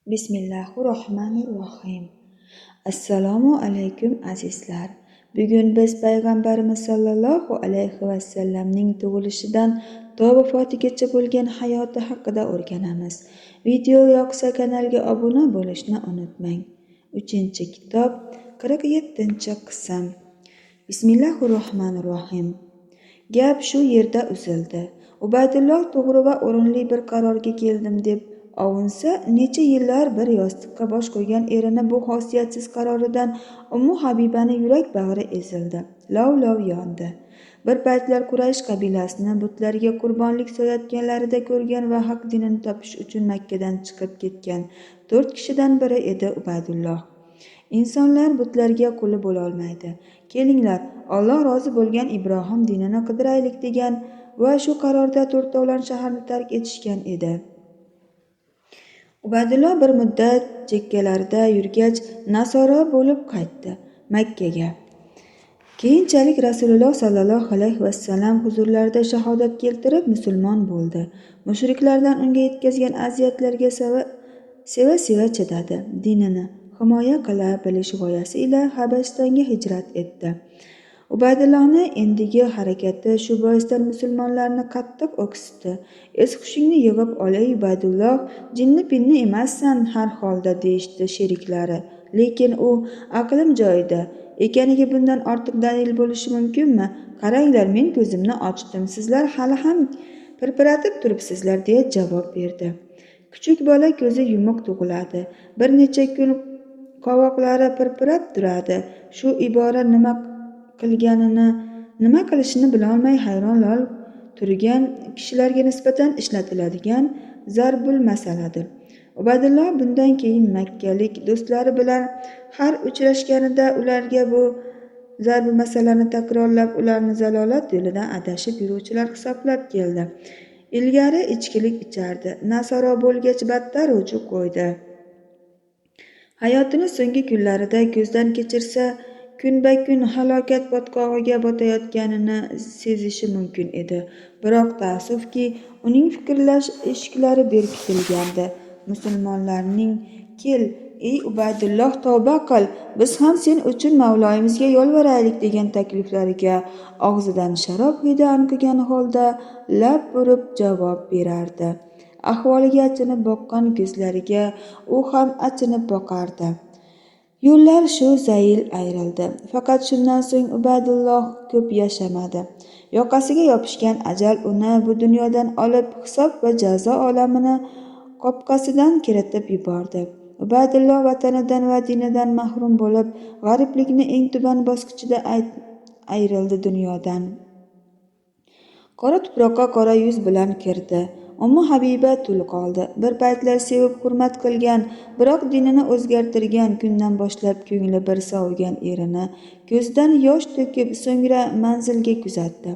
Bismillahirrohmanirrohim. Assalomu alaykum azizlar. Bugun biz payg'ambarimiz sollallohu alayhi vasallamning tug'ilishidan to vafotigacha bo'lgan hayoti haqida o'rganamiz. Video yoqsa kanalga obuna bo'lishni unutmang. 3-kitob, 47-qism. Bismillahirrohmanirrohim. Gap shu yerda uzildi. Ubaydulloh to'g'ri va o'rinli bir qarorga keldim deb ovunsa, necha yillar bir yostiqqa bosh qo'ygan erini bu xosiyatsiz qaroridan Ummu Habibani yurak bag'ri ezildi, lov-lov yondi. Bir paytlar Quraysh qabilasini butlarga qurbonlik so'yayotganlarida ko'rgan va haq dinini topish uchun Makkadan chiqib ketgan 4 kishidan biri edi Ubaydulloh. Insonlar butlarga quli bo'lolmaydi. Kelinglar, Alloh rozi bo'lgan Ibrohim dinini qidiraylik degan va shu qarorda to'rtovlon shaharni tark etishgan edi. Ubaydulloh bir muddat chekkalarda yurgach, nasoro bo'lib qaytdi Makkaga. Keyinchalik Rasululloh sollallohu alayhi vasallam huzurlarida shahodat keltirib musulmon bo'ldi. Mushriklardan unga yetkazgan aziyatlarga seva-seva chidadi. Dinini himoya qila bilish g'oyasi ila Habasistonga hijrat etdi. Ubaydullohni endigi harakati shu boisdan musulmonlarni qattiq o'ksitdi. Es-hushingni yig'ib ol ey Ubaydulloh, jinni-pinni emassan har holda, deyishdi sheriklari. Lekin u aqlim joyida ekaniga bundan ortiq dalil bo'lishi mumkinmi? Qaranglar, men ko'zimni ochdim, sizlar hali ham pirpiratib turibsizlar, deya javob berdi. Kichik bola ko'zi yumuq tug'iladi. Bir necha kun qovoqlari pirpirab turadi. Shu ibora nima qilganini, nima qilishini bilolmay hayron lol turgan kishilarga nisbatan ishlatiladigan zarbul masaladir. Ubaydulloh bundan keyin makkalik do'stlari bilan har uchrashganida ularga bu zarbu masalani takrorlab, ularni zalolat yo'lidan adashib yuruvchilar hisoblab keldi. Ilgari ichkilik ichardi, nasoro bo'lgach battar ruju qo'ydi. Hayotini so'nggi kunlarida ko'zdan kechirsa, kunba-kun halokat botqog'iga botayotganini sezishi mumkin edi. Biroq taassufki, uning fikrlash eshiklari berkitilgandi. Musulmonlarning "Kel, ey Ubaydulloh, tavba qil, biz ham sen uchun Mavloyimizga yolvoraylik" degan takliflariga og'zidan sharob hidi anqigan holda lab burib javob berardi. Ahvoliga achinib boqqan ko'zlariga u ham achinib boqardi. Yo'llar shu zayil ayrildi. Faqat shundan so'ng Ubaydulloh ko'p yashamadi. Yoqasiga yopishgan ajal uni bu dunyodan olib, hisob va jazo olamini qopqasidan kiritib yubordi. Ubaydulloh vatanidan va dinidan mahrum bo'lib, g'ariblikni eng tuban bosqichida ayrildi dunyodan. Qora tuproqqa qora yuz bilan kirdi. Ummu Habiba tul qoldi. Bir paytlar sevib hurmat qilgan, biroq dinini o'zgartirgan kundan boshlab ko'ngli bir sovigan erini ko'zidan yosh to'kib, so'ngra manzilga kuzatdi.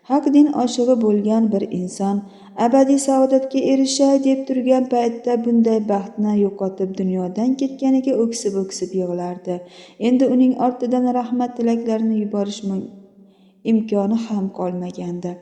Haq din oshig'i bo'lgan bir inson abadiy saodatga erishay deb turgan paytda bunday baxtni yo'qotib dunyodan ketganiga o'ksib-o'ksib yig'lardi. Endi uning ortidan rahmat tilaklarini yuborish imkoni ham qolmagandi.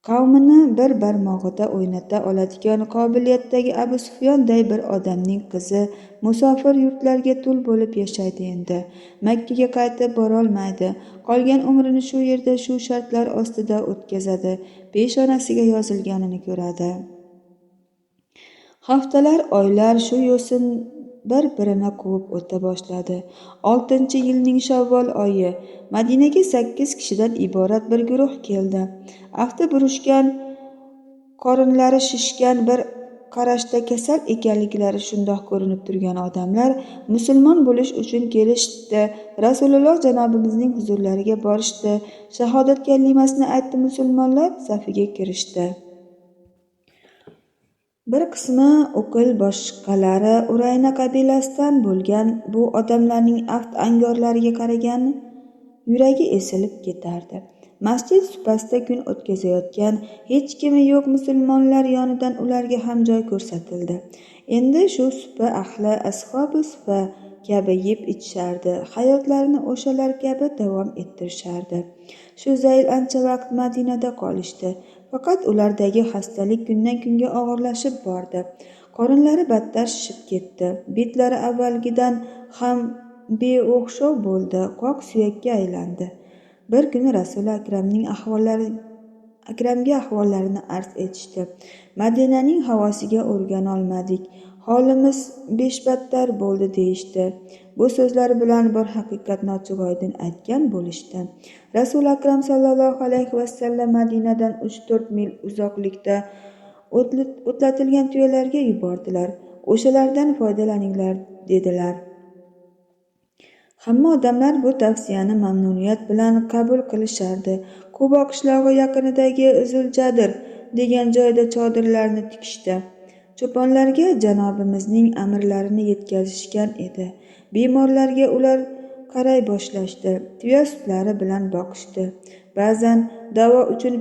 Qavmini bir barmog'ida o'ynata oladigan qobiliyatdagi Abu Sufyonday bir odamning qizi musofir yurtlarga tul bo'lib yashaydi endi. Makkaga qaytib borolmaydi. Qolgan umrini shu yerda shu shartlar ostida o'tkazadi. Peshonasiga yozilganini ko'radi. Haftalar, oylar shu yo'sin bir-birini quvib o'ta boshladi. 6-yilning Shavvol oyi Madinaga 8 kishidan iborat bir guruh keldi. Afti burishgan, qorinlari shishgan, bir qarashda kasal ekanliklari shundoq ko'rinib turgan odamlar musulmon bo'lish uchun kelishdi. Rasululloh janobimizning huzurlariga borishdi. Shahodat kalimasini aytdi, musulmonlar safiga kirishdi. Bir qismi Uqil, boshqalari Urayna qabilasidan bo'lgan bu odamlarning aft angorlariga qaragan yuragi esilib ketardi. Masjid supasida kun o'tkazayotgan hech kimi yo'q musulmonlar yonidan ularga ham joy ko'rsatildi. Endi shu supa ahli ashobi supa kabi yeb ichishardi, hayotlarini o'shalar kabi davom ettirishardi. Shu zayl ancha vaqt Madinada qolishdi. Faqat ulardagi xastalik kundan kunga og'irlashib bordi. Qorinlari battar shishib ketdi. Betlari avvalgidan ham beo'xshov bo'ldi, qoq suyakka aylandi. Bir kuni Rasuli Akramga ahvollarini arz etishdi. Madinaning havosiga o'rganolmadik. Holimiz beshbattar bo'ldi deyishdi. Bu so'zlar bilan bir haqiqatni ochiq-oydin aytgan bo'lishdi. Rasuli Akram sallallohu alayhi vasallam Madinadan 3-4 mil uzoqlikda o'tlatilgan tuyalarga yubordilar. O'shalardan foydalaninglar dedilar. Hamma odamlar bu tavsiyani mamnuniyat bilan qabul qilishardi. Qubo qishlog'i yaqinidagi Zuljadir degan joyda chodirlarni tikishdi. Cho'ponlarga janobimizning amrlarini yetkazishgan edi. Bemorlarga ular qaray boshlashdi. Tuya sutlari bilan boqishdi. Ba'zan davo uchun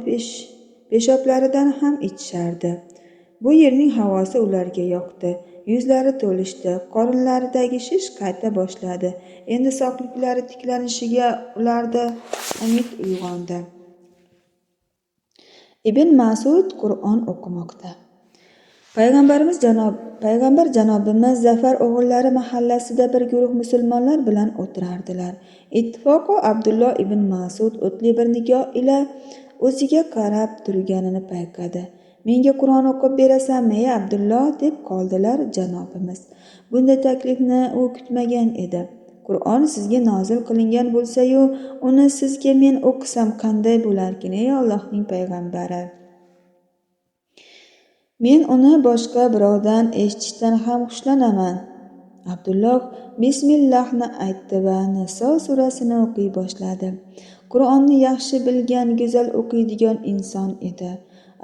peshoblaridan ham ichishardi. Bu yerning havosi ularga yoqdi. Yuzlari to'lishdi, qorinlaridagi shish qayta boshladi. Endi sog'liklari tiklanishiga ularda umid uyg'ondi. Ibn Mas'ud Qur'on o'qimoqda. Payg'ambar janobimiz Zafar o'g'illari mahallasida bir guruh musulmonlar bilan o'tirardilar. Ittifoqo Abdulloh ibn Mas'ud o'tli bir nigoh ila o'ziga qarab turganini payqadi. Menga Qur'on o'qib berasanmi, ey Abdulloh, deb qoldilar janobimiz. Bunday taklifni u kutmagan edi. Qur'on sizga nozil qilingan bo'lsa-yu, uni sizga men o'qisam qanday bo'larkin, ey Allohning payg'ambari? Men uni boshqa birovdan eshitishdan ham xushlanaman. Abdulloh Bismillahni aytdi va Niso surasini o'qiy boshladi. Qur'onni yaxshi bilgan, go'zal o'qiydigan inson edi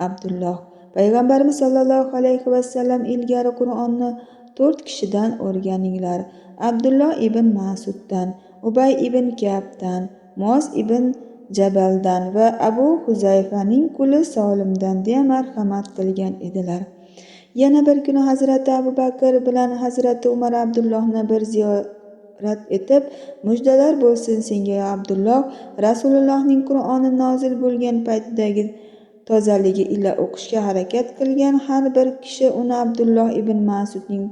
Abdulloh. Payg'ambarimiz sollallohu alayhi vasallam ilgari Qur'onni 4 kishidan o'rganinglar. Abdulloh ibn Mas'uddan, Ubay ibn Kabdan, Muoz ibn Jabaldan va Abu Huzayfaning quli Solimdan deya marhamat qilgan edilar. Yana bir kuni Hazrati Abu Bakr bilan Hazrati Umar Abdullohni bir ziyorat etib, mujdalar bo'lsin senga ya Abdulloh, Rasulullohning Qur'oni nozil bo'lgan paytidagi tozaligi ila o'qishga harakat qilgan har bir kishi uni Abdulloh ibn Mas'udning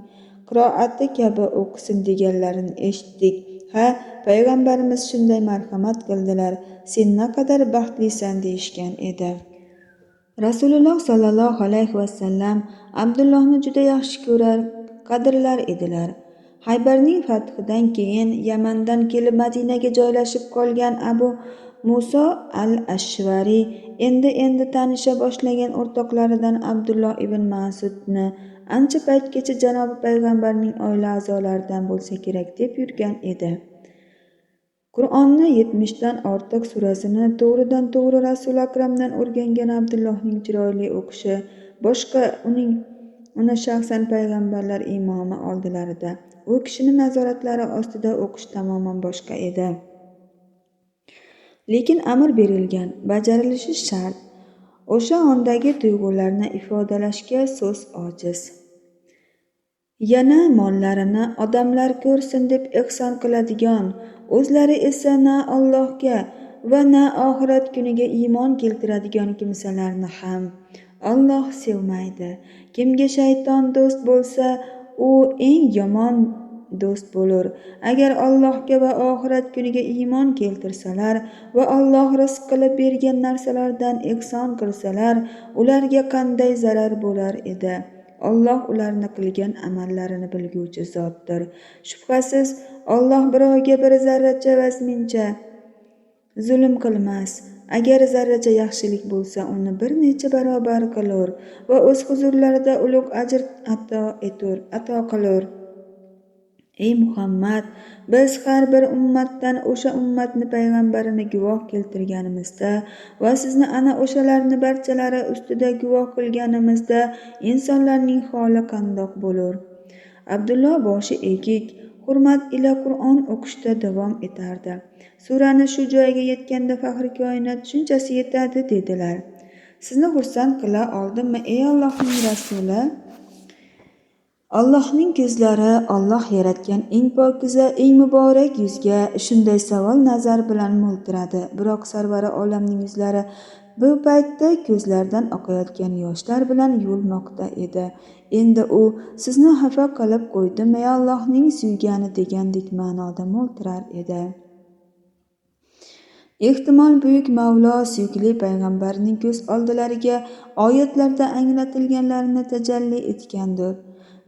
qiroati kabi o'qisin deganlarini eshitdik. Ha, payg'ambarimiz shunday marhamat qildilar. Sen naqadar baxtlisan deyishgan edi. Rasululloh sollallohu alayhi vasallam Abdullohni juda yaxshi ko'rar, qadrlar edilar. Haybarning fathidan keyin Yamandan kelib Madinaga joylashib qolgan Abu Muso al-Ashvariy endi tanisha boshlagan o'rtoqlaridan Abdulloh ibn Mas'udni ancha paytgacha janobi payg'ambarning oila a'zolaridan bo'lsa kerak deb yurgan edi. Qur'onni 70 dan ortiq surasini to'g'ridan to'g'ri Rasuli Akramdan o'rgangan Abdullohning chiroyli o'qishi boshqa uni shaxsan payg'ambarlar imomi oldilarida u kishini nazoratlari ostida o'qish tamoman boshqa edi. Lekin amr berilgan, bajarilishi shart. O'sha ondagi tuyg'ularni ifodalashga so'z ojiz. Yana mollarini odamlar ko'rsin deb ehson qiladigan, o'zlari esa na Allohga va na oxirat kuniga iymon keltiradigan kimsalarni ham Alloh sevmaydi. Kimga shayton do'st bo'lsa, u eng yomon do'st bo'lur. Agar Allohga va oxirat kuniga iymon keltirsalar va Alloh rizq qilib bergan narsalardan ehson qilsalar, ularga qanday zarar bo'lar edi? Alloh ularni qilgan amallarini bilguvchi zotdir. Shubhasiz, Alloh birovga bir zarracha vazmincha zulm qilmas. Agar zarracha yaxshilik bo'lsa, uni bir necha barobar qilur va o'z huzurlarida ulug' ajr ato qilur. Ey Muhammad, biz har bir ummatdan o'sha ummatni payg'ambarini guvoh keltirganimizda va sizni ana o'shalarni barchalari ustida guvoh qilganimizda insonlarning holi qandoq bo'lur? Abdulloh boshi egik, hurmat ila Qur'on o'qishda davom etardi. Surani shu joyga yetganda faxri koinot shunchasi yetadi dedilar. Sizni xursand qila oldimmi, ey Allohning rasuli? Allohning ko'zlari Alloh yaratgan eng pokiza, eng muborak yuzga shunday savol nazar bilan mo'ltiradi. Biroq sarvari olamning yuzlari bu paytda ko'zlaridan oqayotgan yoshlar bilan yuvilmoqda edi. Endi u sizni xafa qilib qo'ydim ey Allohning suygani degandek ma'noda mo'ltirar edi. Ehtimol buyuk Mavlo suyukli payg'ambarning ko'z oldilariga oyatlarda anglatilganlarini tajalli etgandir.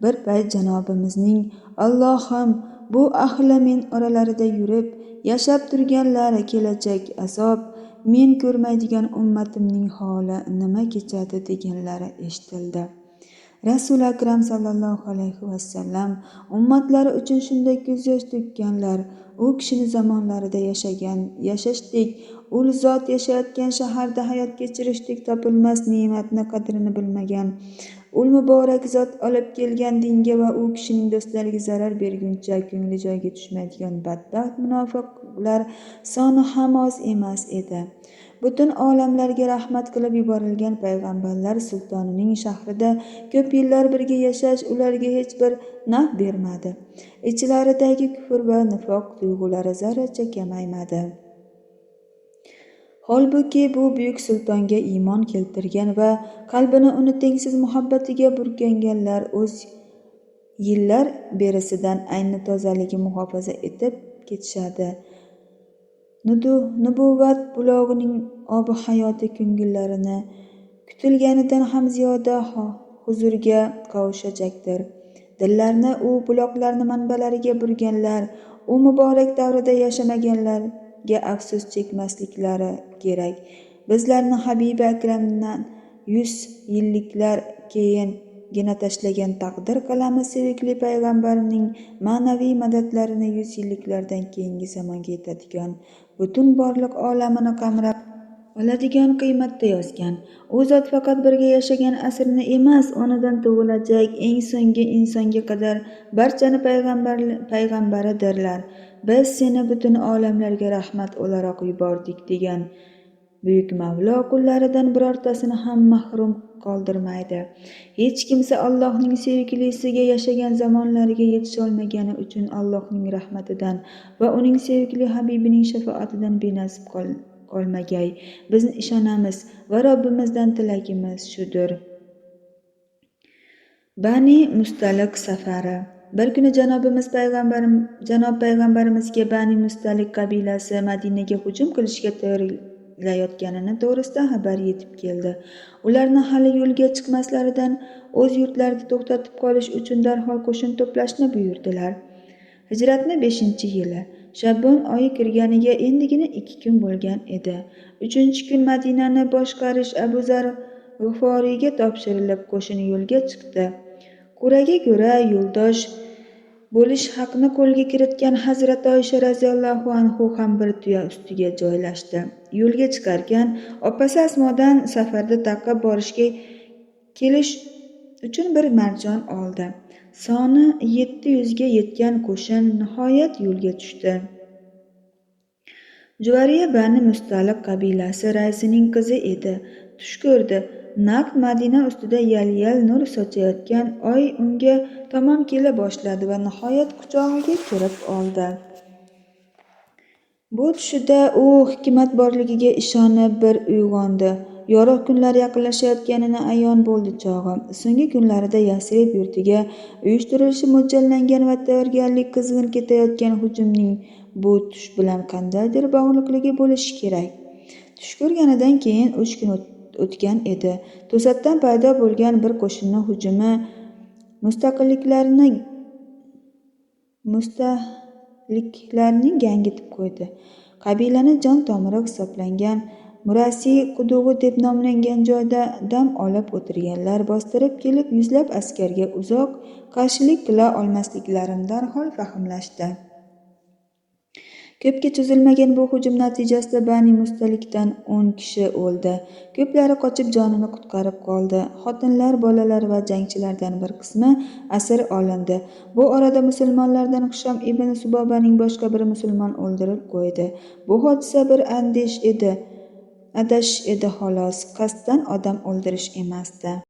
Bir payt janobimizning Allohim, bu ahli men oralarida yurib, yashab turganlari kelajak azob, men ko'rmaydigan ummatimning holi nima kechadi deganlari eshitildi. Rasuli akram sallallohu alayhi vasallam ummatlari uchun shunday ko'z yosh to'kkanlar. U kishini zamonlarida yashagan yashashdek, ul zot yashayotgan shaharda hayot kechirishdek topilmas ne'matni qadrini bilmagan, ul muborak zot olib kelgan dinga va u kishining do'stlariga zarar berguncha ko'ngli joyiga tushmaydigan badbaxt munofiqlar soni ham oz emas edi. Butun olamlarga rahmat qilib yuborilgan payg'ambarlar sultonining shahrida ko'p yillar birga yashash ularga hech bir naf bermadi. Ichlaridagi kufr va nifoq tuyg'ulari zarracha kamaymadi. Holbuki bu buyuk sultonga iymon keltirgan va qalbini uni tengsiz muhabbatiga burkanganlar o'z yillar berisidan ayni tozaligi muhofaza etib ketishadi. Nubuvvat bulog'ining obi hayoti ko'ngillarini kutilganidan ham ziyoda huzurga qovushajakdir. Dillarni u buloqlarni manbalariga burganlar, u muborak davrida yashamaganlarga afsus chekmasliklari kerak. Bizlarni Habibi Akramdan 100 yilliklar keyingina tashlagan taqdir qalami sevikli payg'ambarning ma'naviy madadlarini 100 yilliklardan keyingi zamonga yetadigan butun borliq olamini qamrab oladigan qiymatda yozgan. U zot faqat birga yashagan asrni emas, onadan tug'ilajak eng so'nggi insonga qadar barchani payg'ambaridirlar. Biz seni butun olamlarga rahmat o'laroq yubordik degan buyuk Mavlo qullaridan birortasini ham mahrum qoldirmaydi. Hech kimsa Allohning seviklisiga yashagan zamonlariga yetisholmagani uchun Allohning rahmatidan va uning sevikli habibining shafoatidan benasib qolmagay. Biz ishonamiz va Robbimizdan tilagimiz shudir. Bani Mustaliq safari. Bir kuni janob payg'ambarimizga Bani Mustaliq qabilasi Madinaga hujum qilishga tayyorlayotganini to'g'risida xabar yetib keldi. Ularni hali yo'lga chiqmaslaridan o'z yurtlarida to'xtatib qolish uchun darhol qo'shin to'plashni buyurdilar. Hijratni 5-yili Shabbon oyi kirganiga endigina 2 kun bo'lgan edi. 3-kun Madinani boshqarish Abu Zar G'iforiyga topshirilib, qo'shin yo'lga chiqdi. Quraga ko'ra yo'ldosh bo'lish haqni qo'lga kiritgan Hazrat Oysha roziyallohu anhu ham bir tuya ustiga joylashdi. Yo'lga chiqarkan opasi Asmodan safarda taqib borishga kelish uchun bir marjon oldi. Soni 700 ga yetgan qo'shin nihoyat yo'lga tushdi. Juvariya Bani Mustaliq qabilasi raisining qizi edi. Tush ko'rdi. Naq Madina ustida yal-yal nur sochayotgan oy unga tomon kela boshladi va nihoyat quchog'iga kirib oldi. Bu tushida u hikmat borligiga ishonib bir uyg'ondi. Yorug' kunlar yaqinlashayotganini ayon bo'ldi chog'i. So'nggi kunlarida Yasrib yurtiga uyushtirilishi mo'ljallangan va tayyorgarlik qizg'in ketayotgan hujumning bu tush bilan qandaydir bog'liqligi bo'lishi kerak. Tush ko'rganidan keyin 3 kun o'tgan edi. To'satdan paydo bo'lgan bir qo'shinning hujumi mustahliklarni gangitib qo'ydi. Qabilani jon tomiri hisoblangan Murasiy qudug'i deb nomlangan joyda dam olib o'tirganlar bostirib kelib yuzlab askarga uzoq qarshilik qila olmasliklarini darhol fahmlashdi. Ko'pga cho'zilmagan bu hujum natijasida Bani Mustalikdan 10 kishi o'ldi. Ko'plari qochib jonini qutqarib qoldi. Xotinlar, bolalar va jangchilardan bir qismi asir olindi. Bu orada musulmonlardan Hishom ibn Subobaning boshqa bir musulmon o'ldirib qo'ydi. Bu hodisa bir adashish edi xolos, qasddan odam o'ldirish emasdi.